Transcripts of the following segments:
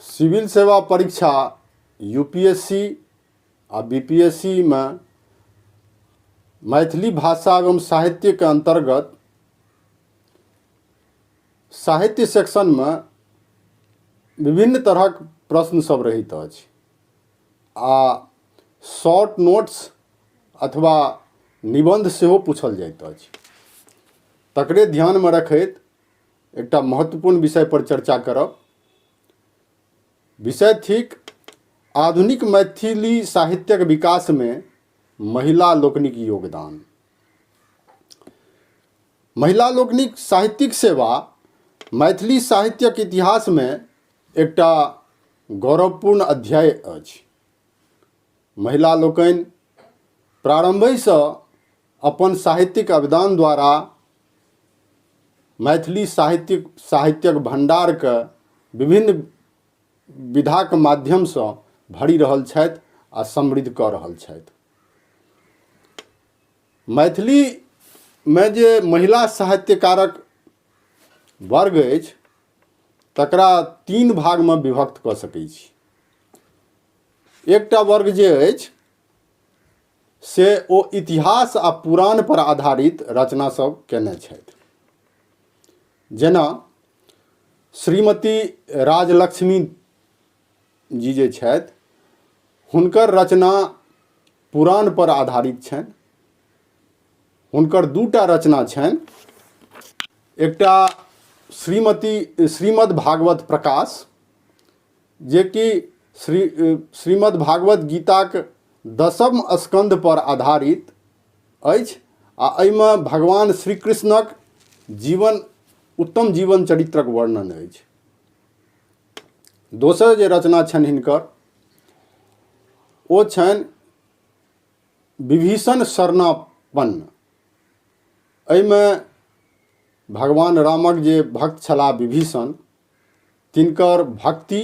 Civil सेवा परीक्षा U P S C आ बी पी एस सी मे मैथिली भाषा एवं साहित्यके अन्तर्गत साहित्य सेक्शनमे विभिन्न तरहक प्रश्न सब रहैत अछि आ शॉर्ट नोट्स अथवा निबन्ध सेहो पूछल जाइत अछि। तकरे ध्यानमे रखैत एकटा महत्वपूर्ण विषय पर चर्चा करब। विषय थिक आधुनिक मैथिली साहित्यक विकासमे महिला लोकनिक योगदान। महिला लोकनिक साहित्यिक सेवा मैथिली साहित्यक इतिहासमे एकटा गौरवपूर्ण अध्याय अछि। महिला लोकनि प्रारम्भहिसँ अपन साहित्यिक अवदान द्वारा मैथिली साहित्यिक साहित्यक भण्डारके विभिन्न विधाके माध्यमसँ भरि रहल छथि आ समृद्ध कऽ रहल छथि। मैथिलीमे जे महिला साहित्यकारक वर्ग अछि तकरा तीन भागमे विभक्त कऽ सकै छी। एकटा वर्ग जे अछि से ओ इतिहास आ पुराण पर आधारित रचना सब केने छथि। जेना श्रीमती राजलक्ष्मी जी जे छथि हुनकर रचना पुराण पर आधारित छनि। हुनकर दूटा रचना छनि, एकटा श्रीमती श्रीमद् भागवत प्रकाश जेकि श्री श्रीमद् भागवत गीताक दसम स्कन्ध पर आधारित अछि आ एहिमे भगवान श्री कृष्णक जीवन उत्तम जीवन चरित्रक वर्णन अछि। दोसर जे रचना छनि हिनकर ओ छनि विभीषण शरणापन्न। एहिमे भगवान रामक जे भक्त छलाह विभीषण तिनकर भक्ति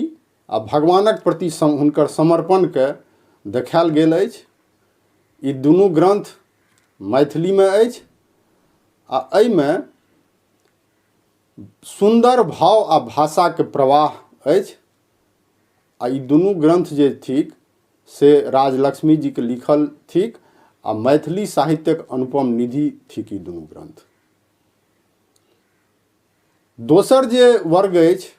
आ भगवानक प्रति हुनकर समर्पणके देखायल गेल अछि। ई दुनू ग्रन्थ मैथिलीमे अछि आ एहिमे सुन्दर भाव आ भाषाके प्रवाह अछि आ ई दुनू ग्रन्थ जे थिक से राजलक्ष्मी जीके लिखल थिक आ मैथिली साहित्यक अनुपम निधि थिक ई दुनू ग्रन्थ। दोसर जे वर्ग अछि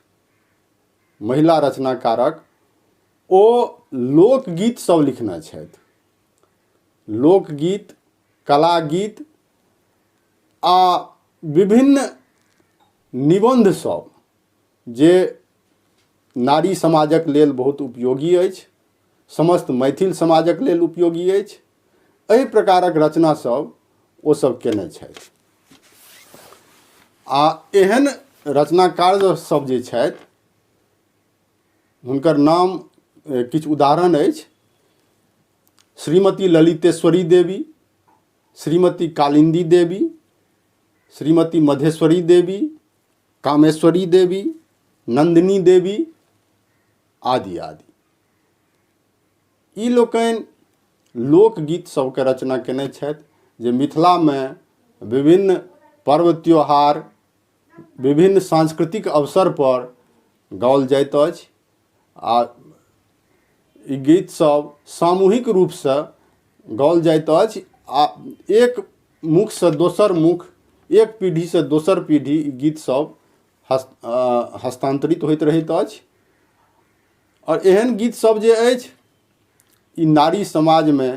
महिला रचनाकारक ओ लोकगीत सब लिखने छथि। लोकगीत, कलागीत आ विभिन्न निबन्ध सब जे नारी समाजक लेल बहुत उपयोगी अछि, समस्त मैथिल समाजक लेल उपयोगी अछि, एहि प्रकारक रचना सब ओ सब केने छथि। आ एहन रचनाकार सब जे छथि हुनकर नाम किछु उदाहरण अछि श्रीमती ललितेश्वरी देवी, श्रीमती कालिंदी देवी, श्रीमती मधेश्वरी देवी, कामेश्वरी देवी, नंदिनी देवी आदि आदि। ई लोकनि लोकगीत सबके रचना केने छथि जे मिथिलामे विभिन्न पर्व त्योहार विभिन्न सांस्कृतिक अवसर पर गाओल जाइत अछि आ ई गीत सब सामूहिक रूपसँ गाओल जाइत अछि आ एक मुखसँ दोसर मुख एक पीढ़ीसँ दोसर पीढ़ी ई गीत सब हस्तान्तरित होइत रहैत अछि आओर एहन गीत सब जे अछि ई नारी समाजमे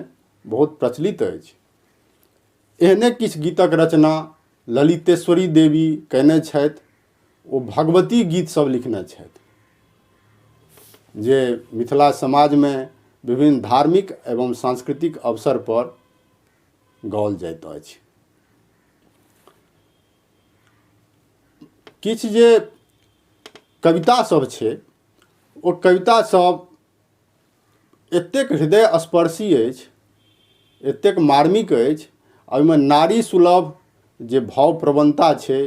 बहुत प्रचलित अछि। एहने किछु गीतक रचना ललितेश्वरी देवी कयने छथि। ओ भगवती गीत सब लिखने छथि जे मिथिला समाजमे विभिन्न धार्मिक एवं सांस्कृतिक अवसर पर गाओल जाइत अछि। किछु जे कविता सब छै ओ कविता सब एतेक हृदय स्पर्शी अछि एतेक मार्मिक अछि आ ओहिमे नारी सुलभ जे भाव प्रवणता छै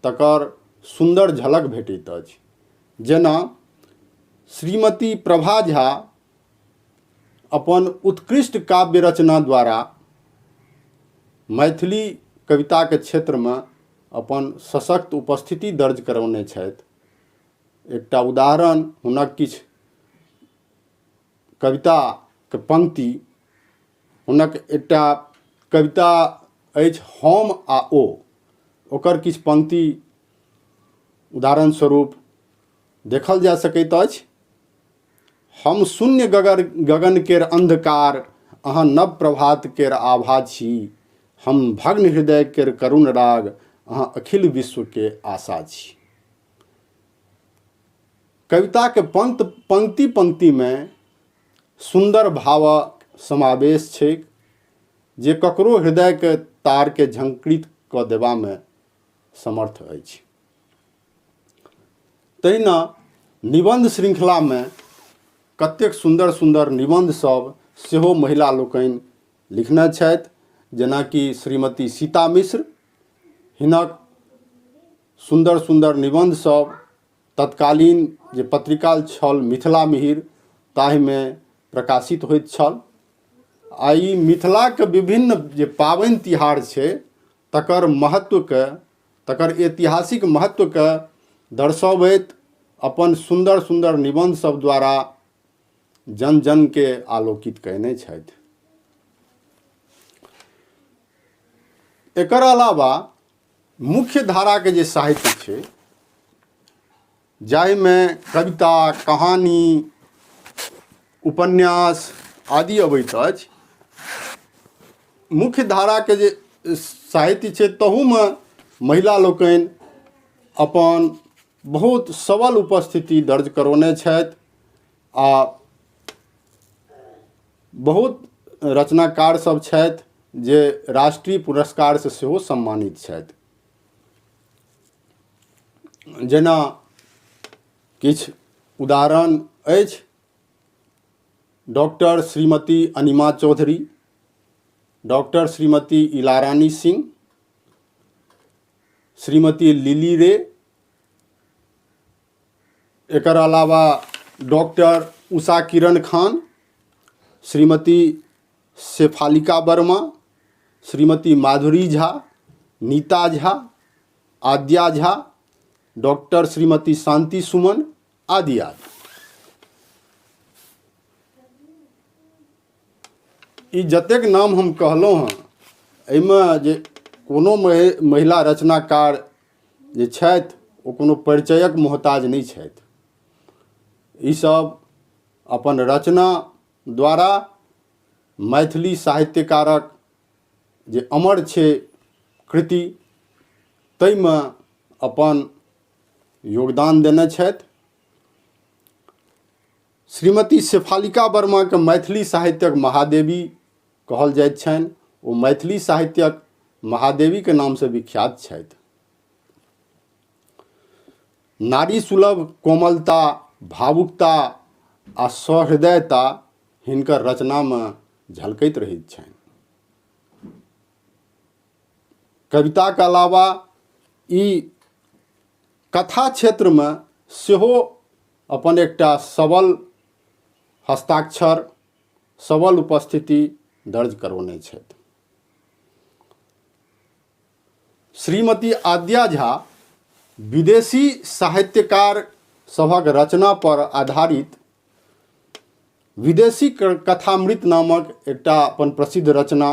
तकर सुन्दर झलक भेटैत अछि। जेना श्रीमती प्रभा झा अपन उत्कृष्ट काव्य रचना द्वारा मैथिली कविताके क्षेत्रमे अपन सशक्त उपस्थिति दर्ज करौने छथि। एकटा उदाहरण हुनक किछु कविताके पंक्ति हुनक एकटा कविता अछि हम आ ओ ओकर किछु पंक्ति उदाहरण स्वरूप देखल जा सकैत अछि। हम शून्य गगर गगन केर अन्धकार अहाँ नव प्रभात केर आभा छी हम भग्न हृदय केर करुण राग अहाँ अखिल विश्व के आशा छी। कविताके पंक्त पंक्ति पंक्तिमे सुन्दर भावक समावेश छैक जे ककरो हृदयके तारके झंकृत कऽ देबामे समर्थ अछि। तहिना निबन्ध श्रृङ्खलामे कतेक सुन्दर सुन्दर निबन्ध सब सेहो महिला लोकनि लिखने छथि जेनाकि श्रीमती सीता मिश्र हिनक सुन्दर सुन्दर निबन्ध सब तत्कालीन जे पत्रिका छल मिथिला मिहिर ताहिमे प्रकाशित होइत छल आ ई मिथिलाके विभिन्न जे पाबनि तिहार छै तकर महत्वके तकर ऐतिहासिक महत्वके दर्शबैत अपन सुन्दर सुन्दर निबन्ध सब द्वारा जन जनके आलोकित कयने छथि। एकर अलावा मुख्य धाराके जे साहित्य छै जाहिमे कविता कहानी उपन्यास आदि अबैत अछि मुख्य धाराके जे साहित्य छै तहूमे महिला लोकनि अपन बहुत सबल उपस्थिति दर्ज करौने छथि आ बहुत रचनाकार सब छथि जे राष्ट्रीय पुरस्कारसँ सेहो सम्मानित छथि। जेना किछु उदाहरण अछि डॉक्टर श्रीमती अनिमा चौधरी डॉक्टर श्रीमती इलारानी सिंह श्रीमती लिली रे एकर अलावा डॉक्टर उषा किरण खान श्रीमती शेफालिका वर्मा श्रीमती माधुरी झा नीता झा आद्या झा डॉक्टर श्रीमती शांति सुमन आदि आदि। ई जतेक नाम हम कहलहुँ हँ एहिमे जे कोनो महिला रचनाकार जे छथि ओ कोनो परिचयक मोहताज नहि छथि। ईसभ अपन रचना द्वारा मैथिली साहित्यकारक जे अमर छै कृति ताहिमे अपन योगदान देने छथि। श्रीमती शेफालिका वर्माके मैथिली साहित्यक महादेवी कहल जाइत छनि। ओ मैथिली साहित्यक महादेवीके नामसँ विख्यात छथि। नारी सुलभ कोमलता भावुकता आ सहृदयता हिनकर रचनामे झलकैत रहैत छनि। कविताके अलावा ई कथा क्षेत्रमे सेहो अपन एकटा सबल हस्ताक्षर सबल उपस्थिति दर्ज करौने छथि। श्रीमती आद्या झा विदेशी साहित्यकार सभक रचना पर आधारित विदेशी कथामृत नामक एकटा अपन प्रसिद्ध रचना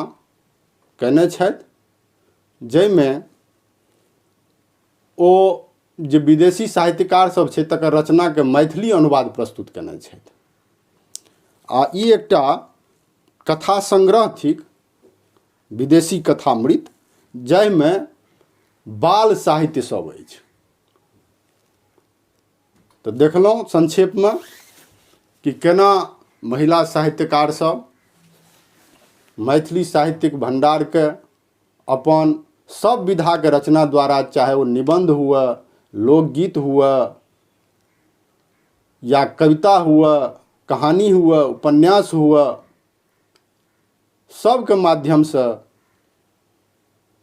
कयने छथि जाहिमे ओ जे विदेशी साहित्यकार सब छै तकर रचनाके मैथिली अनुवाद प्रस्तुत कयने छथि आ ई एकटा कथा संग्रह थिक विदेशी कथामृत जाहिमे बाल साहित्य सब अछि। तऽ देखलहुँ संक्षेपमे कि केना महिला साहित्यकार सब मैथिली साहित्यिक भण्डारके अपन सब विधाके रचना द्वारा चाहे ओ निबन्ध हुए लोकगीत हुए या कविता हुए कहानी हुए उपन्यास हुए सबके माध्यमसँ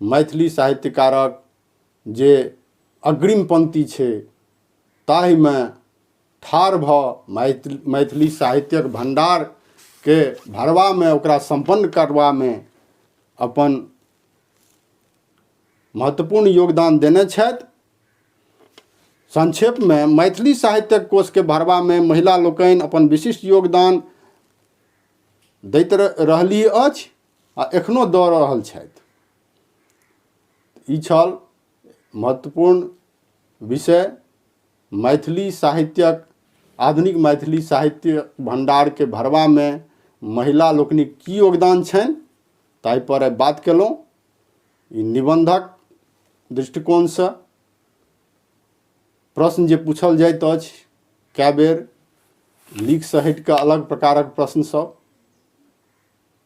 मैथिली साहित्यकारक जे अग्रिम पंक्ति छै ताहिमे ठाढ़ भऽ मैथिली साहित्यक भण्डारके भरबामे ओकरा सम्पन्न करबामे अपन महत्वपूर्ण योगदान देने छथि। संक्षेपमे मैथिली साहित्यक कोषके भरबामे महिला लोकनि अपन विशिष्ट योगदान दैत रहलीह अछि आ एखनो दऽ रहल छथि। ई छल महत्वपूर्ण विषय मैथिली साहित्यक आधुनिक मैथिली साहित्य भण्डारके भरबामे महिला लोकनिक की योगदान छनि ताहिपर आइ बात केलहुँ। ई निबन्धक दृष्टिकोणसँ प्रश्न जे पूछल जाइत अछि कए बेर लीकसँ हटि कऽ अलग प्रकारक प्रश्नसभ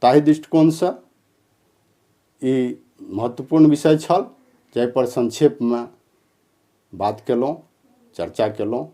ताहि दृष्टिकोणसँ ई महत्वपूर्ण विषय छल जाहिपर संक्षेपमे बात केलहुँ चर्चा केलहुँ।